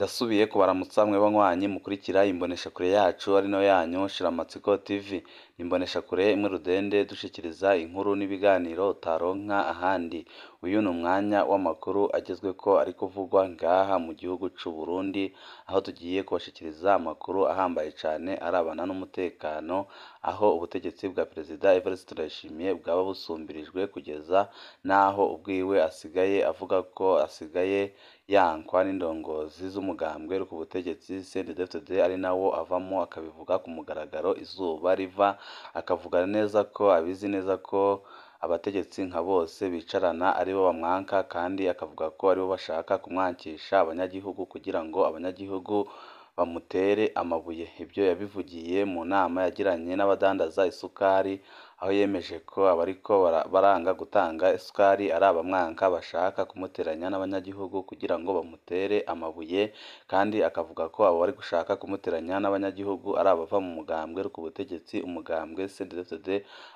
Ndasubiye kubaramutsa mwe banywanyi mukurikira imboneshakure yacu ari nayo yanyu Shiramatsiko TV. Imboneshakure imwe rudende dushikiriza inkuru n'ibiganiro utaronka ahandi. Uyu ni umwanya w'amakuru agezweko ari kuvugwa ngaha mu gihugu c'u Burundi, aho tugiye kubashikiriza amakuru ahambaye cane arabana n'umutekano, aho ubutegetsi bwa Perezida Evariste Ndayishimiye bwaba busumbirijwe kugeza n'aho ubwiwe asigaye avuga ko asigaye yankwa n'indongozi z'umugambwe uri ku butegetsi CNDD-FDD, ari nawo avamo akabivuga ku mugaragaro izuba riva, akavuga neza ko abizi neza ko abategetsi nka bose bicarana aribo bamwanka, kandi akavuga ko aribo bashaka kumwankisha abanyagihugu kugira ngo abanyagihugu bamutere amabuye. Ibyo yabivugiye mu nama yagiranye n'abadandaza isukari, aho yemeje ko abariko baranga gutanga isukari ari abamwanka bashaka kumuteranya n'abanyagihugu kugira ngo bamutere amabuye, kandi akavuga ko abo bari gushaka kumuteranya n'abanyagihugu ari abava mu mugambwe uri ku butegetsi, umugambwe CNDD-FDD,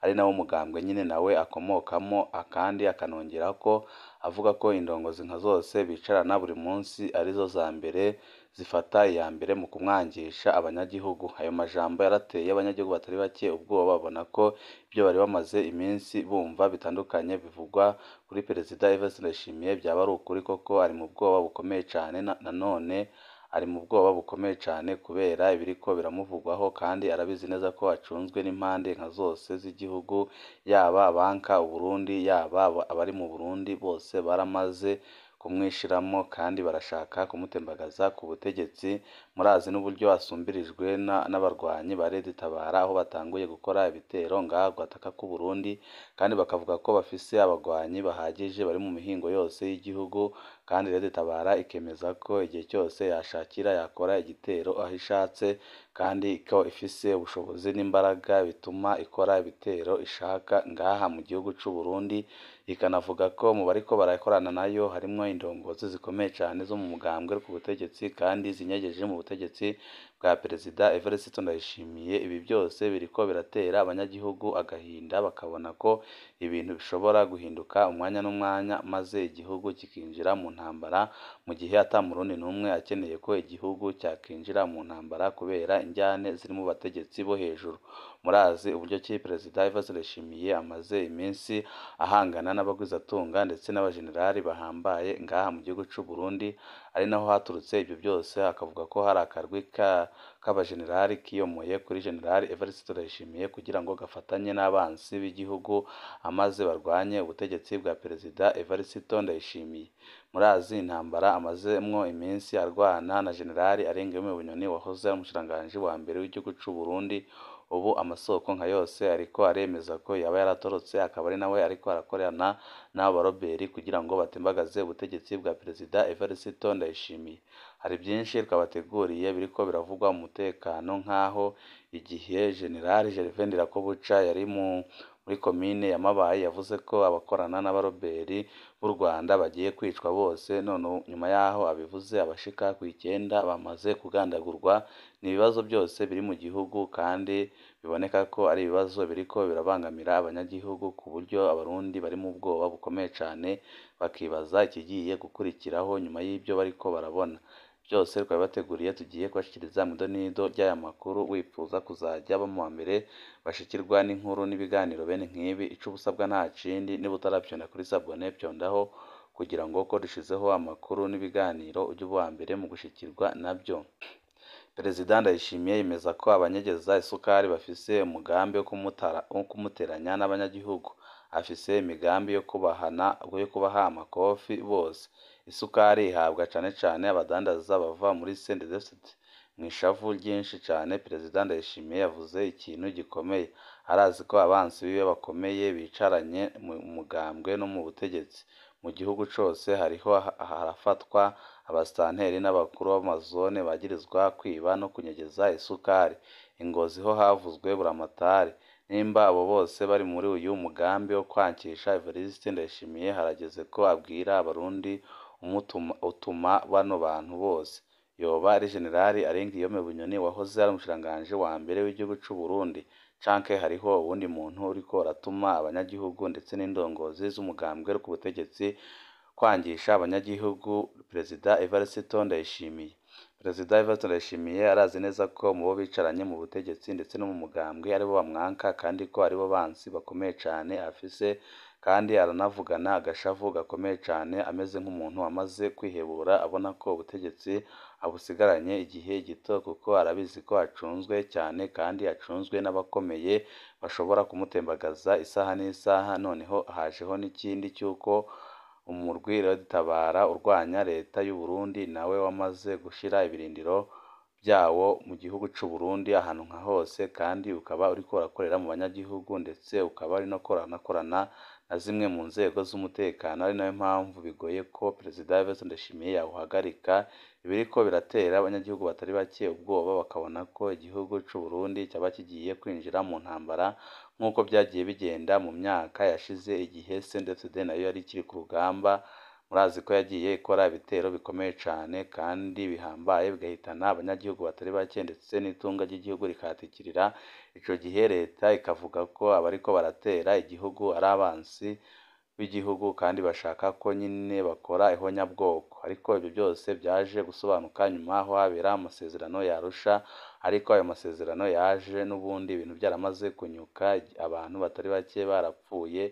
ari nawo mugambwe nyene nawe akomokamo, kandi akanongerako avuga ko indongozi nka zose bicarana buri munsi arizo za mbere zifata iya mbere mu kumwangisha abanyagihugu. Ayo majambo yarateye abanyagihugu batari bake ubwoba, babona ko ibyo bari bamaze iminsi bumva bitandukanye bivugwa kuri Perezida Evariste Ndayishimiye byaba ari ukuri koko. Ari mu bwoba bukomeye cane, nanone ari mu bwoba bukomeye cane kubera ibiriko biramuvugwaho, kandi arabizi neza ko acunzwe n'impande nka zose z'igihugu, yaba abanka Uburundi, yaba abari mu Burundi, bose baramaze kumwishiramwo kandi barashaka kumutembagaza ku butegetsi. Murazi n'uburyo asumbirijwe n'abarwanyi ba Red Tabara, aho batanguye gukora ibitero ngaha ku gataka k'u Burundi, kandi bakavuga ko bafise abagwanyi bahagije bari mu mihingo yose y'igihugu, kandi Red Tabara ikemeza ko igihe cyose yashakira yakora igitero aho ishatse, kandi ko ifise ubushobozi n'imbaraga bituma ikora ibitero ishaka ngaha mu gihugu c'u Burundi. Ikanavuga ko mu bariko barakorana nayo harimwo indongozi zikomeye cane zo mu mugambwe uri ku butegetsi, kandi zinyegeje mu butegetsi bwa Perezida Evariste Ndayishimiye. Ibi byose biriko biratera abanyagihugu agahinda, bakabona ko ibintu bishobora guhinduka umwanya n'umwanya, maze igihugu kikinjira mu ntambara, mu gihe ata murundi n'umwe akeneye ko igihugu cyakinjira mu ntambara kubera injyane ziri mu bategetsi bo hejuru. Murazi uburyo ki Perezida Evariste Ndayishimiye amaze iminsi ahangana n'abagwizatunga ndetse n'abajenerali bahambaye ngaha mu gihugu c'u Burundi, ari naho haturutse ibyo byose, akavuga ko hari akarwi k'abajenerali kiyomoye kuri Jenerali Evariste Ndayishimiye kugira ngo gafatanye n'abansi b'igihugu, amaze barwanye ubutegetsi bwa Perezida Evariste Ndayishimiye. Murazi intambara amazemwo iminsi arwana na Jenerali Arengeyome Bunyoni wahoze ari umushikiranganji wa mbere w'igihugu c'u Burundi. Ubu amasoko nka yose ariko aremeza ko yaba yaratorotse, akaba ari nawe ariko arakorana n'abo baroberi kugira ngo batembagaze ubutegetsi bwa Perezida Evariste Ndayishimiye. Hari byinshi twabateguriye biriko biravugwa mu mutekano, nk'aho igihe Jenerali Gervais Ndirakobuca yari muri komine ya Mabayi yavuze ko abakorana n'abaroberi b'u Rwanda bagiye kwicwa bose, none nyuma yaho abivuze abashika kw'icenda bamaze kugandagurwa. Ni ibibazo byose biri mu gihugu, kandi biboneka ko ari ibibazo biriko birabangamira abanyagihugu, ku buryo abarundi bari mu bwoba bukomeye cane, bakibaza ikigiye gukurikiraho nyuma y'ibyo bariko barabona. Byose twabibateguriye, tugiye kubashikiriza mw'idonido ry'aya makuru. Wifuza kuzajya uba muwa mbere bashikirwa n'inkuru n'ibiganiro bene nk'ibi, ico uba usabwa nta kindi, niba utaravyonda kuri sabone vyondaho kugira ngo uko dushizeho amakuru n'ibiganiro uje uba uwa mbere mu gushikirwa navyo. Perezida Ndayishimiye yemeza ko abanyegeza isukari bafise umugambi wo kumuteranya n'abanyagihugu, afise imigambi yo kubaha amakofi bose. Isukari ihabwa cane cane abadandaza bava muri CNDD-FDD. Mw'ishavu ryinshi cane, Perezida Ndayishimiye yavuze ikintu gikomeye. Arazi ko abansi biwe bakomeye bicaranye mu mugambwe no mu butegetsi. Mu gihugu cose hariho harafatwa abasitanteri n'abakuru b'amazone bagirizwa kwiba no kunyegeza isukari. I Ngozi ho havuzwe buramatari. Nimba abo bose bari muri uyu mugambi wo kwankisha Evariste Ndayishimiye, harageze ko abwira abarundi utuma bano bantu bose. Yoba ari Jenerali Arengiyome Bunyoni wahoze ari umushikiranganji wa mbere w'igihugu c'u Burundi, canke hariho uwundi muntu uriko aratuma abanyagihugu ndetse n'indongozi z'umugambwe uri ku butegetsi kwangisha abanyagihugu Perezida Evariste Ndayishimiye. Perezida Evariste Ndayishimiye arazi neza ko mu bo bicaranye mu butegetsi ndetse no mu mugambwe aribo bamwanka kandi ko aribo bansi bakomeye cane afise, kandi aranavugana agashavu gakomeye cane ameze nk'umuntu amaze kwihebura abona ko ubutegetsi abusigaranye igihe gito, kuko arabizi ko acunzwe cyane kandi acunzwe n'abakomeye bashobora kumutembagaza isaha n'isaha. Noneho hajeho n'ikindi cy'uko umurwi Tabara urwanya leta y'u Burundi nawe wamaze gushira ibirindiro byawo mu gihugu c'u Burundi ahantu nka hose, kandi ukaba uriko urakorera mu banyagihugu ndetse ukaba ari no koranakorana na zimwe mu nzego z'umutekano, ari nayo mpamvu bigoye ko Perezida Evariste Ndayishimiye yawuhagarika. Ibiriko biratera abanyagihugu batari bake ubwoba, bakabona ko igihugu c'u Burundi cyaba kigiye kwinjira mu ntambara nk'uko byagiye bigenda mu myaka yashize igihe CNDD-FDD nayo yari ikiri ku rugamba. Murazi ko yagiye ikora ibitero bikomeye cane kandi bihambaye bigahitana abanyagihugu batari bake ndetse n'itunga ry'igihugu rikahatikirira. Ico gihe leta ikavuga ko abariko baratera igihugu ari abansi b'igihugu kandi bashaka ko nyine bakora ihonyabwoko. Ariko ibyo byose byaje gusobanuka nyuma aho habera amasezerano ya Arusha, ariko ayo masezerano yaje n'ubundi ibintu byaramaze kunyuka, abantu batari bake barapfuye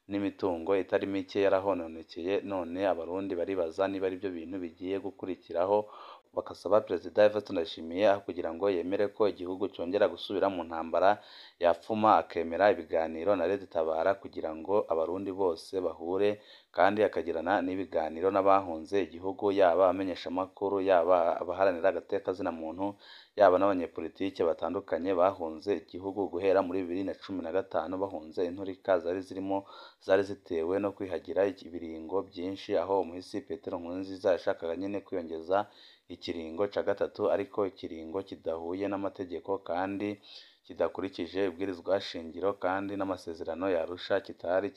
n'imitungo itari mike yarahononekeye. None abarundi baribaza niba aribyo bintu bigiye gukurikiraho, bakasaba Perezida Evariste Ndayishimiye aho kugira ngo yemere ko igihugu cyongera gusubira mu ntambara, yapfuma akemera ibiganiro na Leta Tabara kugira ngo abarundi bose bahure, kandi akagirana n'ibiganiro n'abahunze igihugu, yaba abamenyeshamakuru, yaba abaharanira agateka muntu, yaba n'abanyepolitike batandukanye bahunze igihugu guhera muri 2015 bahunze inturika zari zirimo zari zitewe no kwihagira ibiringo byinshi, aho umuhisi Petero Nkurunziza yashakaga nyine kwiyongeza ikiringo ca gatatu, ariko ikiringo kidahuye n'amategeko kandi kidakurikije ibwirizwa shingiro kandi n'amasezerano ya Arusha kitari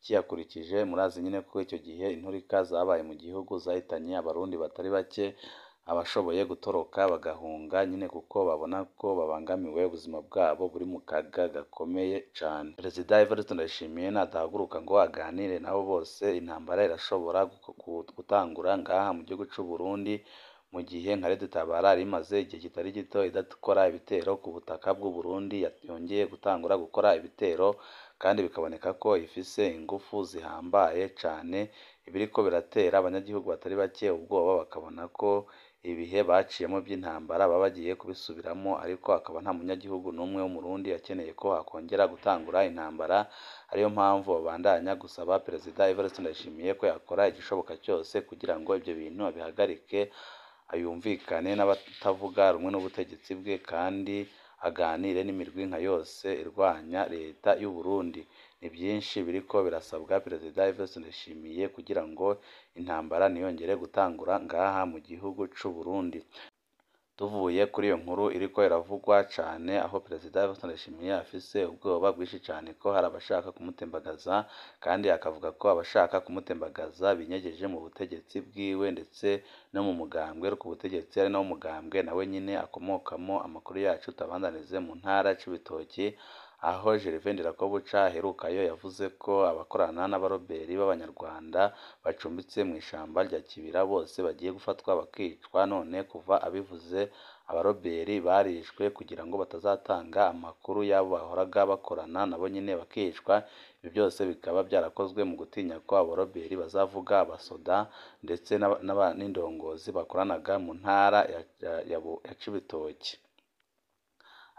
kiyakurikije. Murazi nyine ko icyo gihe inturika zabaye mu gihugu zahitanye abarundi batari bake, abashoboye gutoroka bagahunga nyine kuko babona ko babangamiwe, ubuzima bwabo buri mu kaga gakomeye cane. Perezida Evariste Ndayishimiye nadahaguruka ngo aganire nabo bose, intambara irashobora gutangura ngaha mu gihugu c'u Burundi, mu gihe nka Leta Tabara yari imaze igihe kitari gito idakora ibitero ku butaka bw'u Burundi, yongeye gutangura gukora ibitero kandi bikaboneka ko ifise ingufu zihambaye cane. Ibiriko biratera abanyagihugu batari bake ubwoba, bakabona ko ibihe baciyemo by'intambara baba bagiye kubisubiramo, ariko akaba nta munyagihugu n'umwe w'umurundi akeneye ko hakongera gutangura intambara. Ariyo mpamvu babandanya gusaba Perezida Evariste Ndayishimiye ko yakora igishoboka cyose kugira ngo ibyo bintu abihagarike, yumvikane n'abatavuga rumwe n'ubutegetsi bwe, kandi aganire n'imirwi nka yose irwanya leta y'u Burundi. Ni byinshi biriko birasabwa Perezida Evariste Ndayishimiye kugira ngo intambara ntiyongere gutangura ngaha mu gihugu c'u Burundi. Tuvuye kuri iyo nkuru iriko iravugwa cane, aho Perezida Evariste Ndayishimiye afise ubwoba bwinshi cane ko hari abashaka kumutembagaza, kandi akavuga ko abashaka kumutembagaza binyegeje mu butegetsi bwiwe ndetse no mu mugambwe ku butegetsi, ari nawo mugambwe nawe nyine akomokamo. Amakuru yacu tabandanize mu ntara Cibitoki, aho Gervais Ndirakobuca aherukayo yavuze ko abakorana n'abaroberi b'Abanyarwanda bacumbitse mu ishamba rya Kibira bose bagiye gufatwa bakicwa. None kuva abivuze abaroberi barishwe kugira ngo batazatanga amakuru y'abo bahoraga bakorana nabo nyine bakicwa. Ibi byose bikaba byarakozwe mu gutinya ko abaroberi bazavuga abasoda ndetse n'indongozi bakoranaga mu ntara ya Cibitoki.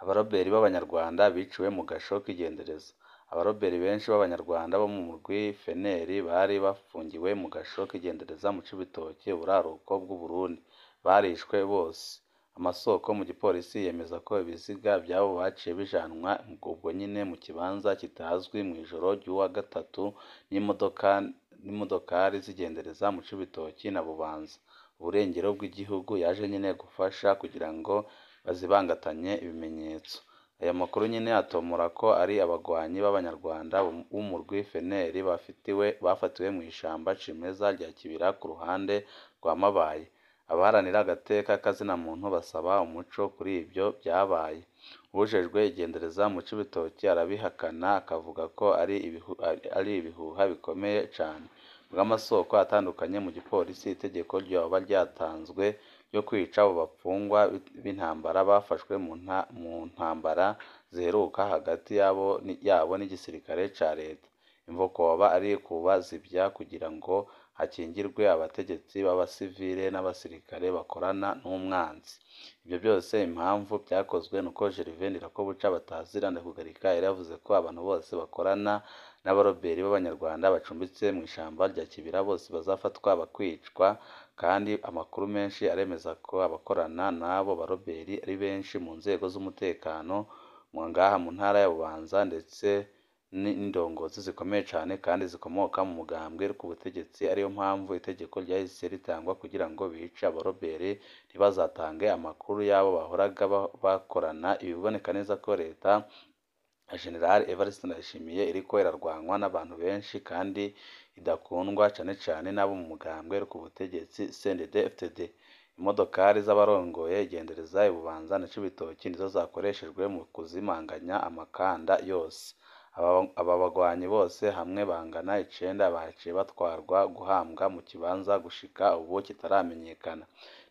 Abaroberi b'Abanyarwanda biciwe mu gasho k'igendereza. Abaroberi benshi b'Abanyarwanda bo mu murwi FNL bari bafungiwe mu gasho k'igendereza mu Cibitoke, uburaruko bw'u Burundi, barishwe bose. Amasoko mu gipolisi yemeza ko ibiziga by'abo baciye bijanwa ubwo nyine mu kibanza kitazwi mu ijoro ry'uwa gatatu n'imodokari z'igendereza mu Cibitoki na Bubanza, uburengero bw'igihugu, yaje nyine gufasha kugira ngo bazibangatanye ibimenyetso. Aya makuru nyine atomora ko ari abagwanyi b'Abanyarwanda b'umurwi FNL bafatiwe mu ishamba cimeza rya Kibira ku ruhande rwa Mabayi. Abaharanira agateka k'azinamuntu basaba umuco kuri ibyo byabaye. Uwujejwe igendereza mu Cibitoki arabihakana akavuga ko ari ibihuha bikomeye cane. Bw'amasoko atandukanye mu gipolisi, itegeko ryoba ryatanzwe ryo kwica abo bapfungwa b'intambara bafashwe mu ntambara ziheruka hagati yabo n'igisirikare ca leta. Imvo kwoba ari ukubazivya kugira ngo hakingirwe abategetsi b'abasivile n'abasirikare bakorana n'umwanzi. Ivyo byose impamvu vyakozwe nuko Gervais Ndirakobuca batazira Ndakugarika yari yavuze ko abantu bose bakorana n'abaroberi b'Abanyarwanda bacumbitse mw'ishamba rya Kibira bose bazafatwa bakwicwa, kandi amakuru menshi aremeza ko abakorana n'abo baroberi ari benshi mu nzego z'umutekano ngaha mu ntara ya Bubanza, ndetse n'indongozi zikomeye cane kandi zikomoka mu mugambwe ku butegetsi, ariyo mpamvu itegeko ryahise ritangwa kugira ngo bice abaroberi ntibazatange amakuru y'abo bahoraga bakorana. Ibiboneka neza ko leta ya General Evariste Ndayishimiye iriko irarwanwa n'abantu benshi kandi idakundwa cane cane n'abo mu mugambwe ku butegetsi CNDD-FDD. Imodokari z'abarongoye igendereza i Bubanza na Cibitoki nizo zakoreshejwe mu kuzimanganya amakanda yose. Aba bagwanyi bose hamwe bangana 9 baciye batwarwa guhambwa mu kibanza gushika ubu kitaramenyekana.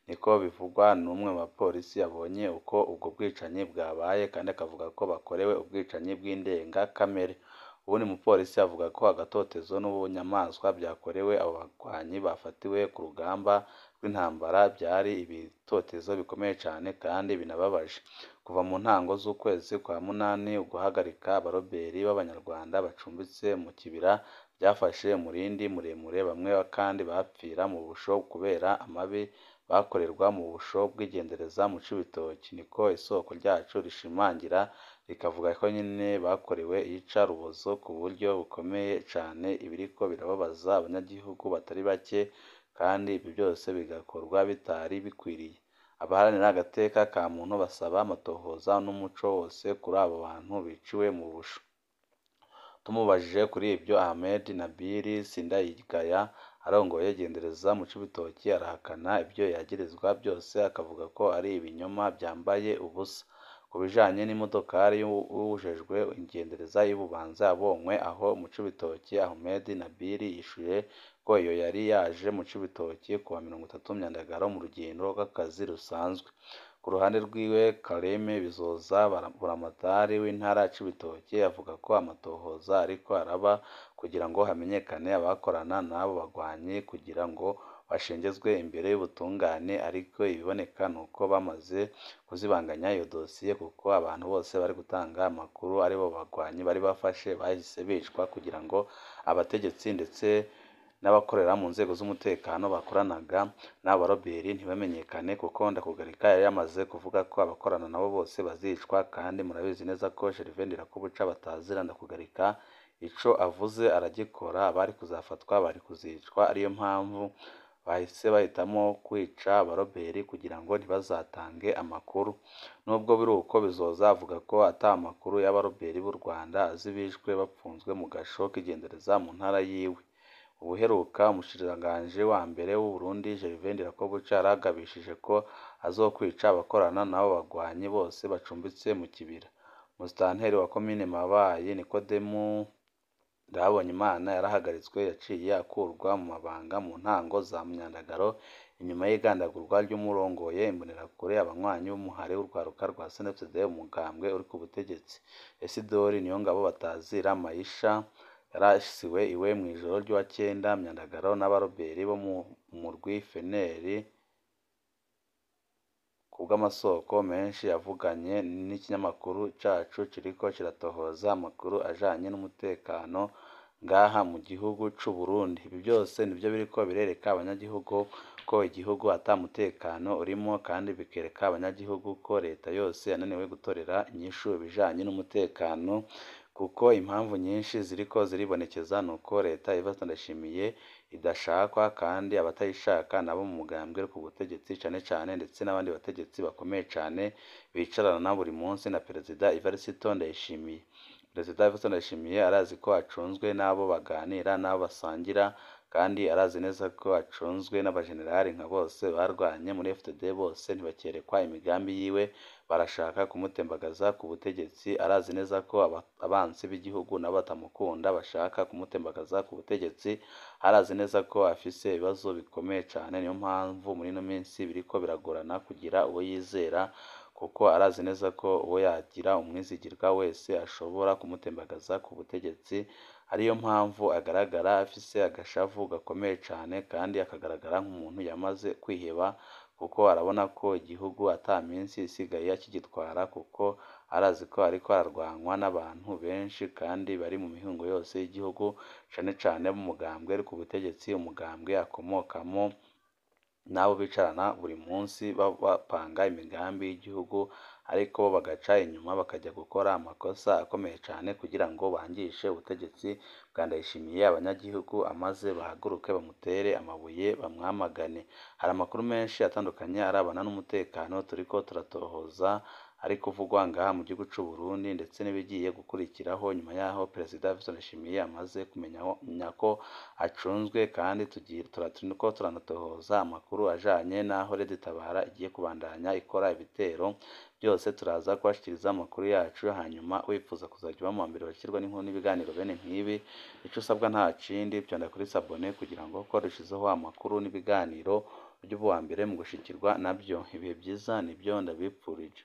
Niko bivugwa n'umwe mu bapolisi yabonye uko ubwo bwicanyi bwabaye, kandi akavuga ko bakorewe ubwicanyi bw'indengakamere. Uwundi mupolisi avuga ko agatotezo n'ubunyamaswa vyakorewe abo bagwanyi bafatiwe ku rugamba rw'intambara vyari ibitotezo bikomeye cane kandi binababaje. Kuva mu ntango z'ukwezi kwa munani, uguhagarika abaroberi b'Abanyarwanda bacumbitse mu kibira vyafashe umurindi muremure, bamwe kandi bapfira mu busho kubera amabi bakorerwa mu busho bw'igendereza mu Cibitoki. Niko isoko ryacu rishimangira, rikavuga ko nyene bakorewe iyicarubozo ku buryo bukomeye cane, ibiriko birababaza abanyagihugu batari bake, kandi ivyo byose bigakorwa bitari bikwiriye. Abaharanira agateka ka muntu basaba amatohoza n'umuco wose kuri abo bantu biciwe mu busho. Tumubajije kuri ivyo, Ahmed Nabil Sindayigaya arongoye igendereza mu Cibitoki arahakana ivyo yagirizwa byose, akavuga ko ari ibinyoma vyambaye ubusa. Ku bijanye n'imodokari y'uwujejwe igendereza y'i Bubanza yabonywe aho mu Cibitoki, Ahmed Nabil yishuye ko iyo yari yaje mu Cibitoki kuwa 30 Myandagaro mu rugendo rw'akazi rusanzwe. Ku ruhande rwiwe, Kareme Bizoza Buramatari w'intara ya Cibitoke avuga ko amatohoza ariko araba kugira ngo hamenyekane abakorana n'abo bagwanyi kugira ngo bashengezwe imbere y'ubutungane, ariko ibiboneka nuko bamaze kuzibanganya iyo dosiye kuko abantu bose bari gutanga amakuru aribo bagwanyi bari bafashe bahise bicwa kugira ngo abategetsi ndetse n'abakorera mu nzego z'umutekano bakoranaga n'abo baroberi ntibamenyekane, kuko Ndakugarika yari yamaze kuvuga ko abakorana nabo bose bazicwa, kandi murabizi neza ko Gervais Ndirakobuca batazira Ndakugarika, ico avuze aragikora, abari kuzafatwa bari kuzicwa, ariyo mpamvu bahise bahitamo kwica abaroberi kugira ngo ntibazatange amakuru. Nubwo biri uko, Bizoza avuga ko ata makuru y'abaroberi b'u Rwanda azi bishwe bapfunzwe mu gasho k'igendereza mu ntara yiwe. Ubuheruka umushikiranganji wa mbere w'u Burundi Gervais Ndirakobuca yaragabishije ko azokwica abakorana n'abo bagwanyi bose bacumbitse mu kibira. Musitanteri wa komine Mabayi Nikodemu Ndahabonyimana yarahagaritswe, yaciye akurwa mu mabanga mu ntango za Myandagaro inyuma y'igandagurwa ry'umurongoye Imbonerakure, abanywanyi b'umuhari w'urwaruka rwa CNDD, umugambwe uri ku butegetsi. Esidori Niyongabo batazira Maisha yarasiwe iwe mw'ijoro ry'uwa cenda Myandagaro n'abaroberi bo mu murwi Feneri. Kubw'amasoko menshi yavuganye n'ikinyamakuru cacu kiriko kiratohoza amakuru ajanye n'umutekano ngaha mu gihugu c'u Burundi. Ibi byose nivyo biriko birereka abanyagihugu ko igihugu ata mutekano urimo, kandi bikereka abanyagihugu ko leta yose yananiwe gutorera inyishu ibijanye n'umutekano, kuko impamvu nyinshi ziriko ziribonekeza nuko leta Evariste Ndayishimiye idashakwa, kandi abatayishaka nabo mu mugambwe ku butegetsi cane cane, ndetse n'abandi bategetsi bakomeye cane bicarana buri munsi na Perezida Evariste Ndayishimiye. Perezida Evariste Ndayishimiye arazi ko acunzwe n'abo baganira n'abo basangira, kandi arazi neza ko acunzwe n'abajenerali nka bose barwanye muri FDD, bose ntibakerekwa imigambi yiwe, barashaka kumutembagaza ku butegetsi. Arazi neza ko abansi b'igihugu nabo batamukunda bashaka kumutembagaza ku butegetsi. Arazi neza ko afise ibibazo bikomeye cane, niyo mpamvu muri ino minsi biriko biragorana kugira uwo yizera, kuko arazi neza ko uwo yagira umwizigirwa wese ashobora kumutembagaza ku butegetsi. Ariyo mpamvu agaragara afise agashavu gakomeye cane kandi akagaragara nk'umuntu yamaze kwiheba, kuko arabona ko igihugu ata minsi isigaye akigitwara, kuko arazi ko ariko ararwanwa n'abantu benshi kandi bari mu mihingo yose y'igihugu, cane cane b'umugambwe uri ku butegetsi, umugambwe akomokamo n'abo bicarana buri munsi bapanga imigambi y'igihugu, ariko bo bagaca inyuma bakajya gukora amakosa akomeye cane kugira ngo bangishe ubutegetsi bwa Ndayishimiye abanyagihugu, amaze bahaguruke bamutere amabuye bamwamagane. Hari amakuru menshi atandukanye arabana n'umutekano turiko turatohoza ari kuvugwa ngaha mu gihugu c'u Burundi, ndetse n'ibigiye gukurikiraho nyuma yaho Perezida Vincent Ndayishimiye amaze kumenya ko acunzwe, kandi turiko turanatohoza amakuru ajanye n'aho Red Tabara igiye kubandanya ikora ibitero. Byose turaza kubashikiriza amakuru yacu, hanyuma wifuza kuzajya uba mu wa mbere bakirwa n'inkuru n'ibiganiro bene nk'ibi, ico usabwa nta kindi, vyonda kuri sabone kugira ngo ko dushizeho amakuru n'ibiganiro ujye uba uwa mbere mu gushikirwa nabyo. Ibihe vyiza nivyo ndabipfurije.